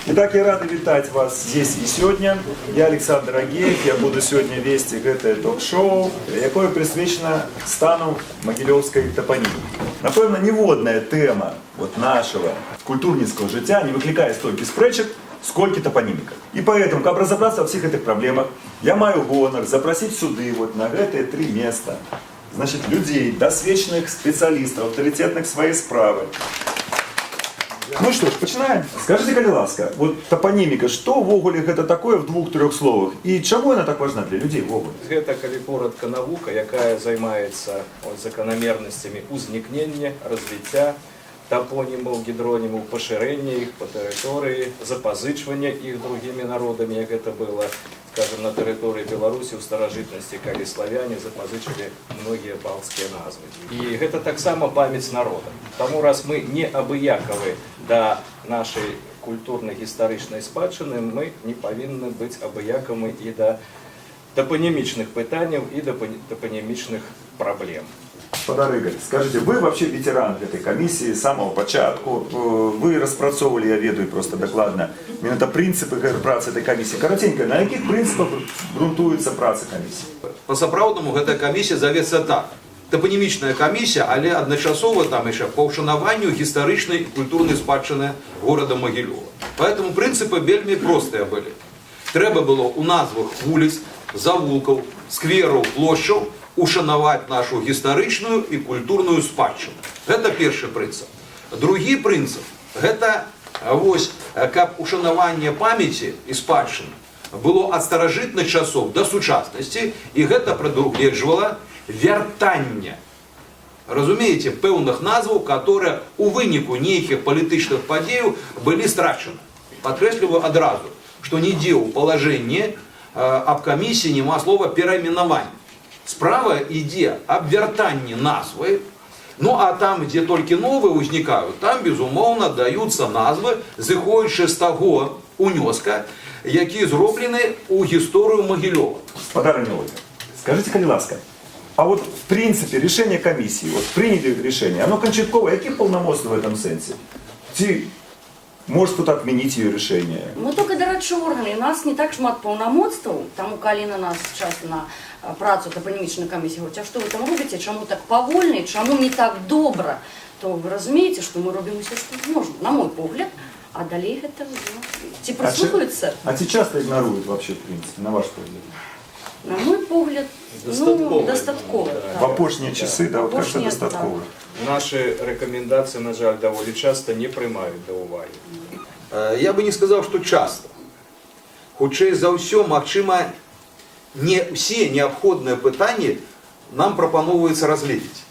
Итак, я рады вітаць вас здесь и сегодня. Я Александр Агеев, я буду сегодня вести гэтае ток-шоу, якое прысвечана стану магілёўскай тапанімікі. Напэўна, ніводная тэма вот нашего культурніцкага жыцця не выклікае столькі спрэчак, сколькі тапаніміка. И поэтому, каб разобраться во всех этих проблемах, я маю гонар запросить сюды, вот на гэтыя тры места, значит, людей, дасведчаных спецыялістаў, аўтарытэтных сваёй справы. Ну что ж, пачынаем. Скажите, калі ласка, вот тапаніміка, што ўвогуле гэта такое в двух-трох словах і чаму яна так важна для людзей увогуле? Гэта, калі коротко, навука, якая займаецца от заканамернасцямі ўзнікнення, развіцця тапонімаў, гідронімаў, пашырэння іх па тэрыторыі, запазычвання іх другімі народамі, як гэта было, скажем, на тэрыторыі Беларусі ў старажытнасці, калі славяне запазычылі многія балцкія назвы. І гэта таксама памяць народа. Таму раз мы не абыякавы да нашай культурна-гістарычнай спадчыны, мы не павінны быць абыякавы і да тапанімічных пытанняў, і да тапанімічных праблем. Спадар Игорь, скажите, вы вообще ветеран этой комиссии с самого пачатку, вы распрацоўвалі, я ведаю просто дакладна, менавіта прынцыпы працы этой комиссии. Караценька, на якіх прынцыпах грунтуецца праца камісіі? Па-сапраўднаму гэтая камісія завецца так: тапанімічная камісія, але адначасова там яшчэ па ўшанаванню гістарычнай і культурнай спадчыны горада Магілёва. Поэтому прынцыпы вельмі простыя былі. Трэба было ў назвах вуліц, завулкаў, сквераў, плошчаў ушанаваць нашу гістарычную і культурную спадчыну. Гэта першы прынцып. Другі прынцып — гэта вось, каб ушанаванне памяці і спадчыны было ад старажытных часоў да сучаснасці, і гэта прадугледжвала вяртанне, разумееце, пэўных назваў, которые у выніку нейкіх палітычных падзеяў былі страчаны. Падкрэсліваю адразу, што нідзе ў палажэнні аб камісіі няма слова «перайменаванне». Справа ідзе аб вяртанні назвы. Ну а там, дзе толькі новыя ўзнікаюць, там, безумоўна, даюцца назвы, зыходзячы з таго унёска, які зроблены ў гісторыю Магілёва. Спадарыня Ольга, скажите, калі ласка, а вот в принципе решение комиссии, вот приняли решение, оно канчатковае, каких полномочий в этом сэнсе? Ці может кто-то отменить ее решение? Мы только дарадчы орган, і у нас не так шмат паўнамоцтваў, таму калі на нас часто на працу тапанімічнай камісіі говорят: «А што вы там робіце, чаму так павольна, і чаму не так добра?», то вы разумееце, што мы робім усё, што можна, на мой погляд, а далей гэта, ну, ці прыслухаюцца. А ці часто игноруют вообще, в принципе, на ваш погляд? На мой погляд, Дастаткова. ну, дастаткова. Да. Так. В апошнія часы, да, вот как-то Апошнія, дастаткова. Нашы рэкамендацыі, на жаль, даволі часта не прымаюць да ўвагі. Я бы не сказаў, што часта. Хутчэй за ўсё, магчыма, не ўсе неабходныя пытанні нам прапаноўваецца разгледзець.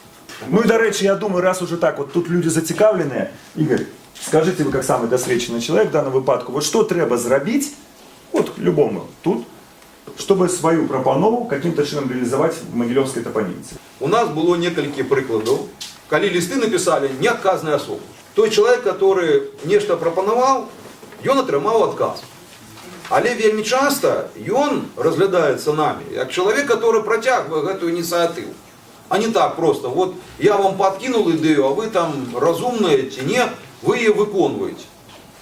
Ну и, дарэчы, я думаю, раз уже так вот тут люди зацікаўленыя, Игорь, скажите вы, как самый дасведчаны человек в данном выпадку, вот что трэба зрабіць, вот любому тут, чтобы свою прапанову каким-то чынам реализовать в могилевской топонимице? У нас было некалькі прыкладаў, калі лісты напісалі неадказныя асобы. Той чалавек, который нешта прапанаваў, ён атрымаў адказ. Але вельмі часта ён разглядаецца намі як чалавек, который працягвае гэтую ініцыятыву. А не так просто: вот я вам подкинул ідэю, а вы там разумныя ці не, вы яе выконваеце.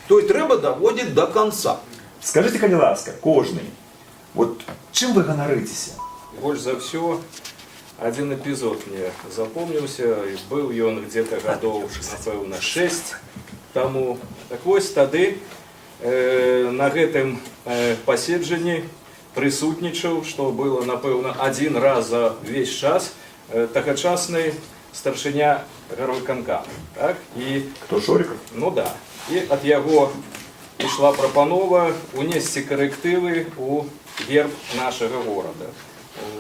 То есть трэба даводзіць до конца. Скажите, калі ласка, кожны, вот чым вы ганарыцеся? Больш за ўсё один эпізод мне запомніўся, і быў ён где-то гадоў, напэўна, 6 таму. Так вось, тады на гэтым паседжанні прысутнічаў, што было, напэўна, адзін раз за ўвесь час, тагачасны старшыня гарвыканкама. Так? І Кто, Шориков? Ну да. І ад яго ішла прапанова унесці карэктывы ў герб нашага горада.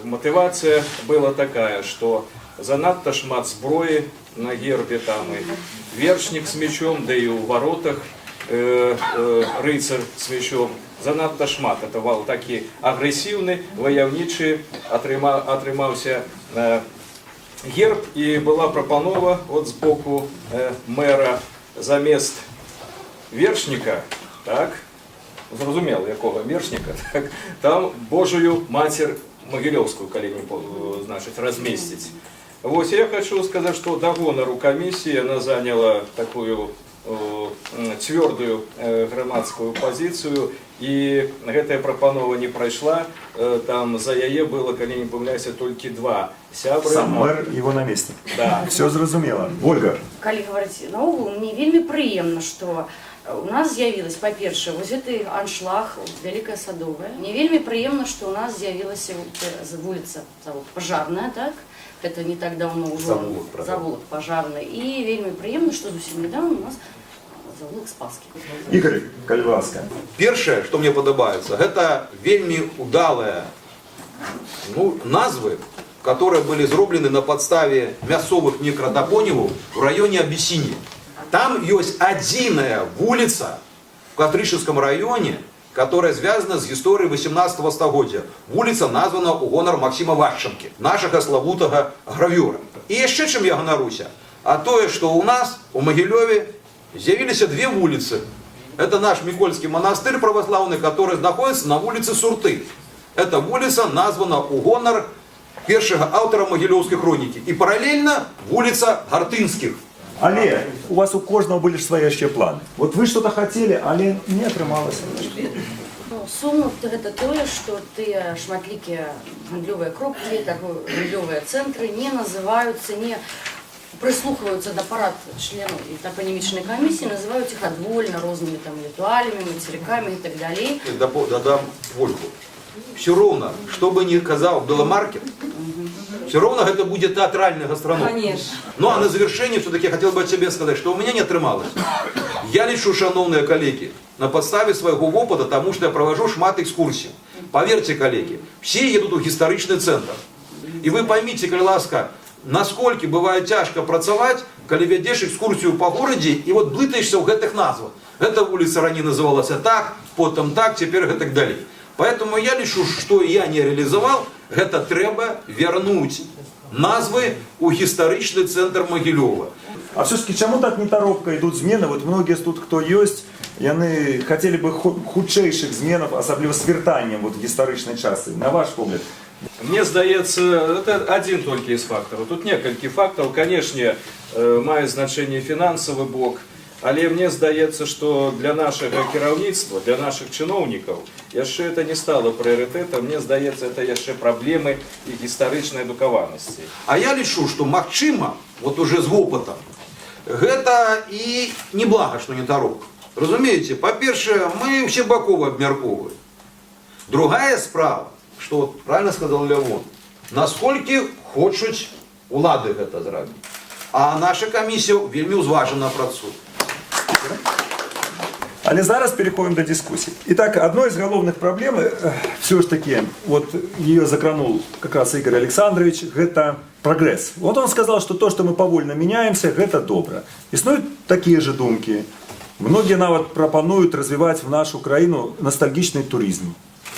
Матывацыя была такая, што занадта шмат зброі на гербе, там і вершнік з мечом, да і ў варотах рыцар з мечом. Занадта шмат. Это вал такі агрэсіўны, ваяўнічы атрымаўся герб, і была прапанова от з боку мэра замест вершніка, так, зразумела, якога вершніка, так, там Божую Мацер Магілёўскую, калі не значыць, размесціць. Вось я хочу сказаць, што да гонару камісіі яна заняла такую цвёрдую грамадскую пазіцыю, і гэтая прапанова не прайшла. Там за яе было, калі не памыляюся, толькі два сябры. Сам мэр, его наместник. Да. Все зразумела. Ольга, Калі гаварыць наогул, мне вельмі прыемна, што у нас з'явілась, па-першае, вось гэты аншлаг, Вялікая Садовая. Мне вельмі прыемна, што у нас з'явілася вуліца завод Пажарная, так? Это не так давно ўжо. Завулак, правда. Завулак Пажарны. І вельмі прыемна, што зусім недавно у нас завулак Спаскі. Ігар, калі ласка. Першае, што мне падабаецца, гэта вельмі удалыя, ну, назвы, которые былі зроблены на падставе мясцовых мікратапонімаў в раёне Абісініі. Там ёсць адзіная вуліца в Кастрычніцкім раёне, которая связана з гісторыяй 18 стагоддзя. Вуліца названа ў гонар Максіма Вашчанкі, нашага славутага гравёра. І яшчэ чым я ганаруся, а тое, што ў нас у Магілёве з'явіліся две вуліцы. Это наш Микольский монастырь православный, который находится на улице Сурты. Эта вуліца названа ў гонар першага аўтара Магілёўскай хронікі. І паралельна вуліца Гартынскіх. Але у вас у кожнага былі ж свае яшчэ планы. Вот вы что-то хотели, але не атрымалася. Ну, сумна гэта тое, што тыя шматлікія гандлёвыя кропкі, гандлёвыя цэнтры не называюцца, не прыслухваюцца да парад членаў і тапанімічнай камісіі, называюць іх адвольна рознымі там літуалямі, мацерыкамі і так далей. Дадам Ольгу. Все равно, что бы ни казал Беломаркет, все равно это будет театральный гастроном. Конечно. Ну а на завершение все-таки я хотел бы от себя сказать, что у меня не атрымалось. Я лічу, шаноўныя коллеги, на подставе своего опыта, тому что я провожу шмат экскурсий. Поверьте, коллеги, все едут у гістарычны центр. И вы поймите, калі ласка, насколько бывает тяжко працаваць, калі вядзеш экскурсію по городе и вот блытаешься в гэтых назвах. Эта улица ранее называлась так, потом так, теперь гэтак далей. Поэтому я лічу, что я не реализовал, гэта трэба вернуть назвы у гістарычны центр Могилева. А все-таки чаму так нетаропка ідуць змены? Вот многія тут, хто ёсць, яны хацелі бы хутчэйшых зменаў, асабліва з вяртаннем вот гістарычнай часы. На ваш погляд? Мне здаецца, это адзін толькі з фактараў. Тут некалькі фактараў, канешне, мае значэнне фінансавы бок, але мне здаецца, што для нашага кіраўніцтва, для нашых чыноўнікаў яшчэ это не стало прыярытэтам, мне здаецца, это яшчэ праблемы і гістарычнай адукаванасці. А я лічу, што магчыма, вот уже з вопытам, гэта і неблага, што не таропка. Разумееце, па-першае, мы ўсе бакова абмяркоўваем. Другая справа, что вот правильно сказал Лявон, насколькі хочуць улады гэта зрабіць. А наша камісія вельмі ўзважана працуе. Але зараз переходим до дискуссий. Итак, одной из галоўных праблем, все ж таки, вот ее закранул как раз Игорь Александрович, это прогресс. Вот он сказал, что то, что мы павольна меняемся, это добра. Існуюць такія же думкі. Многие нават прапануюць развивать в нашу краіну ностальгічны туризм.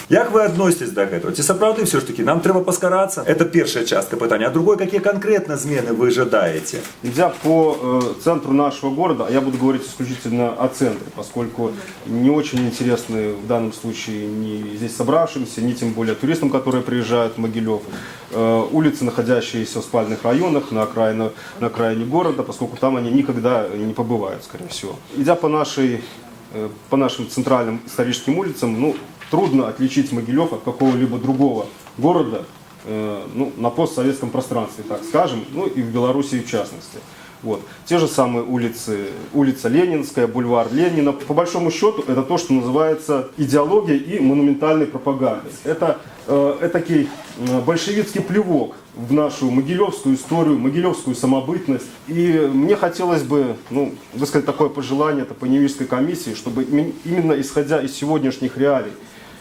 Як вы адносіцеся да гэтага? Ці сапраўды все ж таки нам трэба паскарацца? Это першая частка пытання. А другое, какие конкретно змены вы жадаеце? Идя по центру нашего города, а я буду говорить исключительно о центре, поскольку не очень интересны в данном случае ни здесь собравшимся, ни тем более туристам, которые приезжают в Могилев, улицы, находящиеся в спальных районах, на окраине города, поскольку там они никогда не побывают, скорее всего. Идя по нашим центральным историческим улицам, ну, трудно отличить Могилев от какого-либо другого города, ну, на постсоветском пространстве, так скажем, ну и в Белоруссии в частности. Вот. Те же самые улицы, улица Ленинская, бульвар Ленина. По большому счету это то, что называется идеологией и монументальной пропагандой. Это этакий большевистский плевок в нашу могилевскую историю, могилевскую самобытность. И мне хотелось бы, ну, высказать такое пожелание топонимической комиссии, чтобы именно исходя из сегодняшних реалий,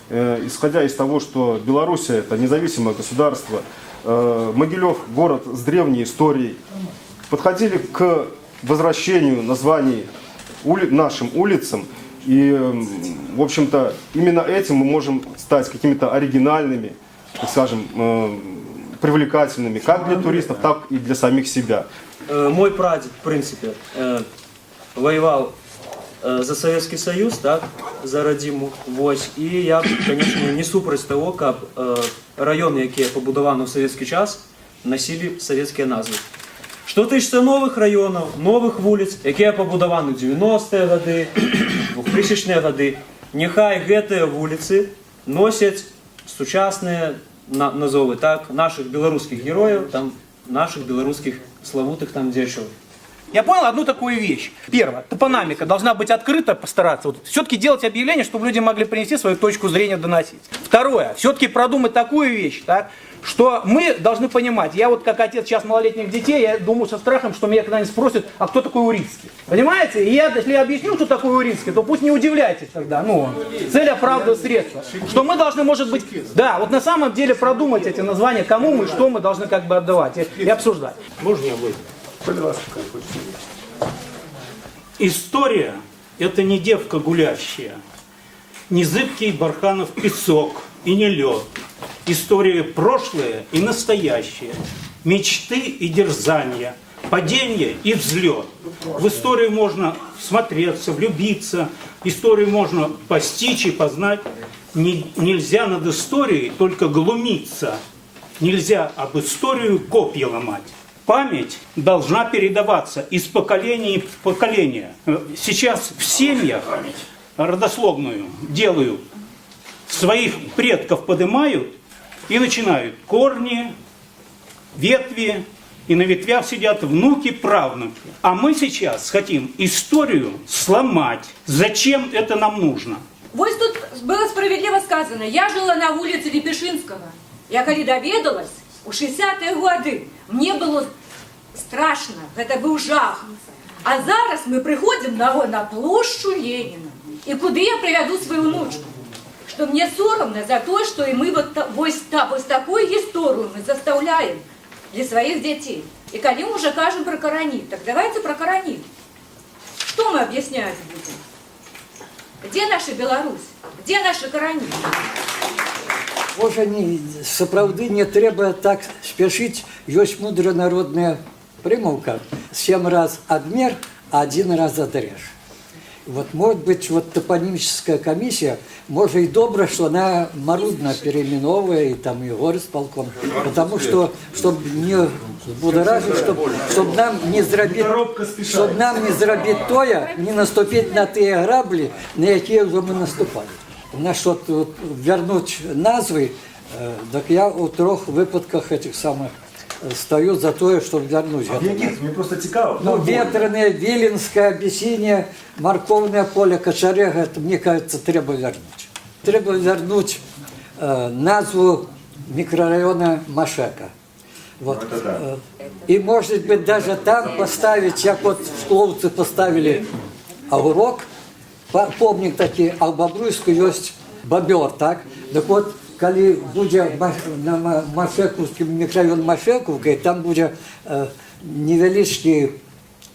исходя из того, что Белоруссия это независимое государство, Могилев город с древней историей, подходили к возвращению названий нашим улицам. И, в общем-то, именно этим мы можем стать какими-то оригинальными, так скажем, привлекательными как для туристов, так и для самих себя. Мой прадед, в принципе, воевал за Советский Союз, так, за радзіму, вось, і я, конечно, не супраць таго, каб раёны, якія пабудаваны ў савецкі час, насілі савецкія назвы. Што тычыцца новых раёнаў, новых вуліц, якія пабудаваны ў 90-е гады, 2000-е гады, няхай гэтыя вуліцы носяць сучасныя назовы, так, нашых беларускіх герояў, там, нашых беларускіх славутых там дзеячаў. Я понял одну такую вещь. Первое. Топономика должна быть открыта, постараться. Вот, все-таки делать объявление, чтобы люди могли принести свою точку зрения, доносить. Второе. Все-таки продумать такую вещь, так, что мы должны понимать. Я вот как отец сейчас малолетних детей, я думаю со страхом, что меня когда-нибудь спросят: «А кто такой Урицкий?» Понимаете? И я, если я объясню, кто такой Урицкий, то пусть не удивляйтесь тогда. Ну, цель оправдывает средства. Что мы должны, может быть, да, вот на самом деле продумать эти названия, кому мы, что мы должны как бы отдавать и обсуждать. Можно я выйду? Будь ласка, хочете. История – это не девка гулящая, не зыбкий барханов песок и не лед. История прошлое и настоящее, мечты и дерзания, падение и взлет. В историю можно всмотреться, влюбиться, историю можно постичь и познать. Нельзя над историей только глумиться, нельзя об историю копья ломать. Память должна передаваться из поколения в поколение. Сейчас в семьях родословную делают, своих предков поднимают и начинают корни, ветви, и на ветвях сидят внуки, правнуки. А мы сейчас хотим историю сломать. Зачем это нам нужно? Вось тут было справедливо сказано. Я жила на улице Лепешинского. Я калі даведалась у 60-е годы, мне было страшно, гэта быў жах. А зараз мы прыходзім на плошчу Леніна. І куды я прывяду сваю внучку? Что мне сорамна за то, что и мы вот, вось такую историю мы заставляем для своих детей. И калі мы уже кажем про карані, так давайте про карані. Что мы объяснять будем? Где наша Беларусь? Где наши карані? Можа, не, сапраўды не трэба так спяшыць. Ёсць мудрая народная прымаўка: «Семь раз отмерь, а один раз отрежь». Вот, может быть, вот топонимическая комиссия, может, и добра, что она марудно переименовывает, и там и горисполком, потому что, чтобы не взбудоражить, чтобы нам не зрабіць, чтобы нам не зрабіць тое, не наступить на тыя граблі, на якія ўжо мы наступалі. Насчет вот вернуть назвы, так я у трох выпадках этих самых стою за тое, чтобы вернуть. А в яких? Мені просто цікаво. Ну, Ветреное, Виленская, Абиссиния, Морковное поле, Кочарега, это, мне кажется, трэба вернуть. Трэба вернуть назву микрорайона Машека. Вот. Ну, это да. И, может быть, даже там поставить, как вот в Шкловце поставили огурок, помнік такі, а в Бобруйску есть бобер, так? Так вот, калі будзе на Машекаўскім мікрараён Машекаўка, і там будзе невялічкі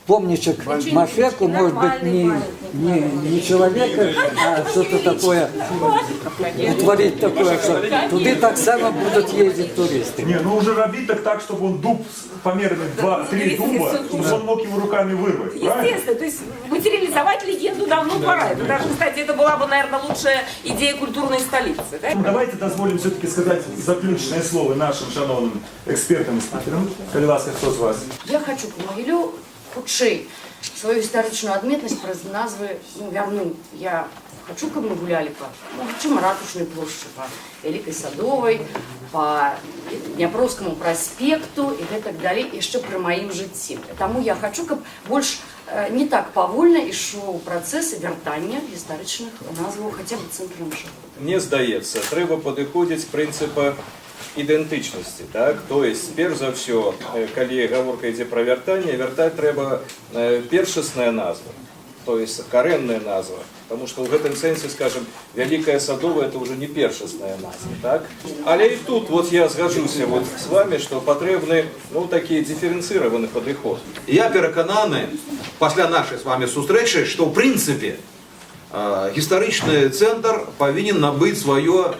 помнічак Машеку, может быть, не человека, а что-то такое, утворить такое, что туды таксама будуць ездить туристы. Не, ну уже рабіць так, чтобы он дуб померенный 2-3 дуба, чтобы он мог его руками вырвать, правильно? Естественно, то есть материализовать легенду давно пора. Это даже, кстати, это была бы, наверное, лучшая идея культурной столицы. Да? Ну, давайте дазволім все-таки сказать заключное слово нашим шаноўным экспертам и спикерам. Калі ласка, хто з вас? Я хочу, каб Магілёў хутчэй сваю гістарычную адметнасць праз назвы, ну, вярнуў. Я хочу, каб мы гулялі па, ну, чым Ратушнай плошчы, па Вялікай Садовай, па Дняпроўскаму праспекту і гэтак далей яшчэ пры маім жыцці. Таму я хочу, каб больш не так павольна ішоў працэс вяртання гістарычных назваў хаця б цэнтра нашага горада. Мне здаецца, трэба падыходзіць з прынцыпа ідэнтычнасці, так? То есть, перш за ўсё, калі гаворка ідзе пра вяртанне, вяртаць трэба першасная назва, то есть карэнная назва. Потому что ў гэтым сэнсе, скажем, Вялікая Садовая — это уже не першасная назва, так? Але і тут вот я згаджуся вот с вами, что патрэбны, ну, такі дыферэнцыраваны падыход. Я перакананы пасля нашай с вами сустрэчы, што ў прынцыпе гістарычны цэнтр павінен набыць сваё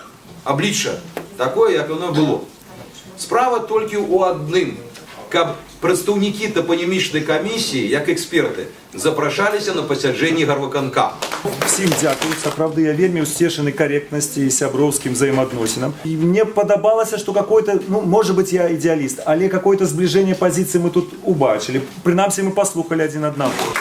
аблічча, такое, як яно было. Справа толькі ў адным, каб прадстаўнікі тапанімічнай камісіі, як эксперты, запрашаліся на пасяджэнні гарвыканкама. Усім дзякую. Сапраўды я вельмі ўсцешаны карэктнасці і сяброўскім взаемаадносінам. І мне падабалася, што какой-то, ну, может быть, я идеалист, але какое-то сближение позиций мы тут убачылі. Прынамсі, мы паслухалі адзін аднаго.